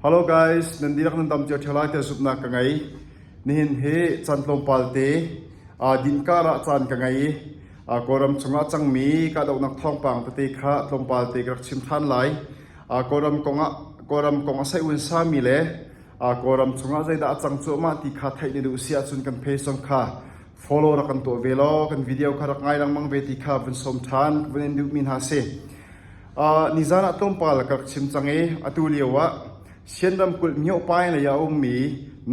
Hello guys, nan dihlak nan dam cio ṭheo lai tiah zumhnak ka ngei. Nihin hi caan tlawmpal te dinkar ah caan ka ngei i Kawlram chungah a cangmi kahdohnak thawngpang tete kha tlawmpal te ka rak chim ṭhan lai. Kawlram kongah Kawlram kong a saih sami le Kawlram chungah zeidah a cang cuahmah ti kha theih na duh si ahcun kan page zong kha follow rak kan tuah ve law kan video kha rak ngai lengmang ve ti kha vun sawm ṭhan ka vun in duhmi hna si. Nizan ah tlawmpal ka rak chim cang i atu lio ah Sian ramkulh Myohpai lei ah a ummi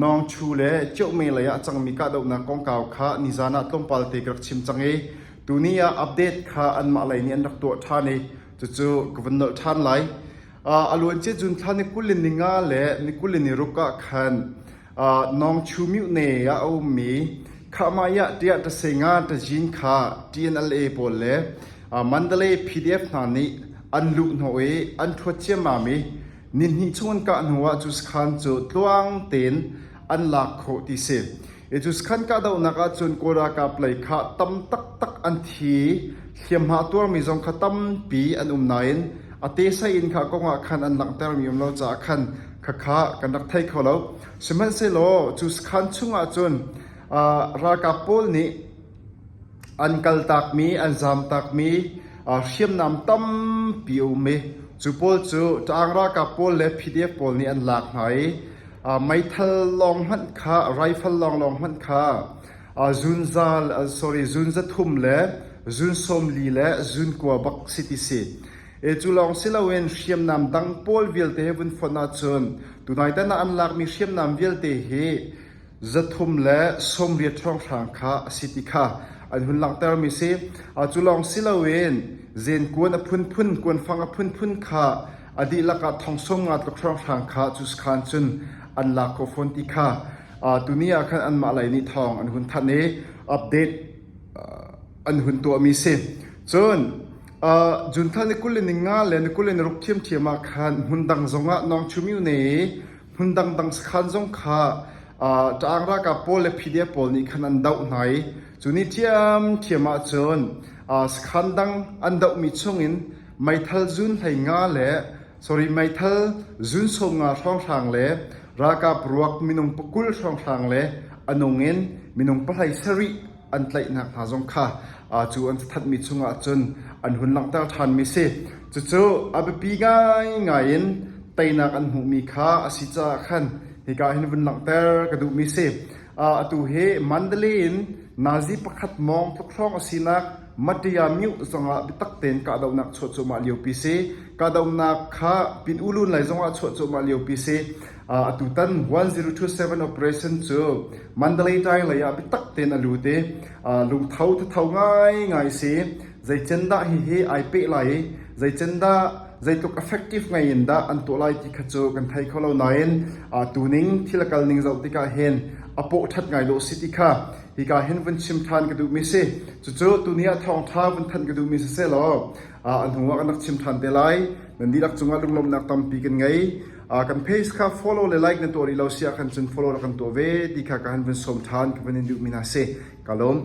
Nawngchu le Ciohme lei ah a cangmi kahdohnak kongkau kha nizan ah tlawmpal te ka rak chim cang i tuni ah update kha anmah lei nih an rak tuah ṭhan i cucu ka vun nolh ṭhan lai. A luancia June thla ni 20 le ni nga le ni 20 le ni ruk ah khan Nawngchu myone ah a ummi Khahmaiah tiah Tasenga Tajin kha TNLA pawl le Mandalay PDF hna nih an luhhnawh i an ṭhuat ciammam i nihnih chung an kah hnu ah cu sakhan cu tluang tein an lak khawh ti si. I cu sakhan kahdohnak ahcun Kawl ralkap lei kha tam taktak an thi hliamhma tuarmi zong kha tampi an um nain a tesai in kha kong ah khan an langhtermi um lo caah khan khakha kan rak thei kho lo. Sihmanhsehlaw cu sakhan chungah cun ralkap pawl nih an kaltakmi, an zamtakmi hriamnam tampi a um i cu pawl cu ṭaang ralkap pawl le PDF pawl nih an lak hna i meithal lawng hmanh kha, rifle lawnglawng hmanh kha zunza sorry zunza thum le zun sawmli le zun kua bak si ti si. E cu lawng si loin hriamnam dang pawl vialte he vun fonh ahcun tunai tan ah an lakmi hriamnam vialte hi 380 hrawnghrang kha a si ti kha an hun langhtermi si. Cu lawng si loin zenkuan a phunphun, kuanfang a phunphun kha a dihlak ah thong sawm nga tluk hrawnghrang kha cu sakhan cun an lak khawh fawn ti kha tuni ah khan anmah lei nih thawng an hun thanh i update an hun tuahmi si. Cun June thla ni 20 le ni nga le ni 20 le ni ruk ṭhiamṭhiam ah khan hmun dang zongah Nawngchu myone i hmun dangdang sakhan zong kha ṭaang ralkap pawl le PDF pawl nih khan an doh hna i cu ni ṭhiamṭhiam ahcun sakhan dang an dohmi chungin meithal zun hlei nga le sorry meithal zun sawm nga hrawnghrang le ralkap ruak minung pakul hrawnghrang le a nung in minung pahlei sarih an tlaihnak hna zong kha cu an thatmi chungah cun an hun langhter ṭhanmi si. Cucu a biapi ngaingai in teinak an hmuhmi kha a si caah khan hika hin vun langhter ka duhmi si. Atu hi Mandalay in nazi pakhat mawng tluk hrawng a sinak Matia Myu zongah biatak tein kahdohnak chuah cuahmah liopi si. Kahdohnak kha Pin Ulun lei zongah chuah cuahmah liopi si. Atutan 1027 operation cu Mandalay Tai lei ah biatak tein a lut i lungtho thatho ngaingai si. Zeicen dah hihi ai peh lai i zeicen dah zeitluk effective ngei in dah an tuah lai ti kha cu kan thei kho lo nain tuning thil a kal ning zoh tikah hin a pawh ṭhat ngai dawh si ti kha hika hin vun chim ṭhan ka duhmi si. Cucu tuni ah thawngṭha vun thanh ka duhmi siseh law a hnu ah kan rak chim ṭhan te lai. Nan dihlak cungah lunglawmhnak tampi kan ngei. Kan page kha follow le like na tuah rih lo si ahkhan cun follow rak kan tuah ve ti kha ka han vun sawm ṭhan ka vun in duhmi hna si. Ka lawm.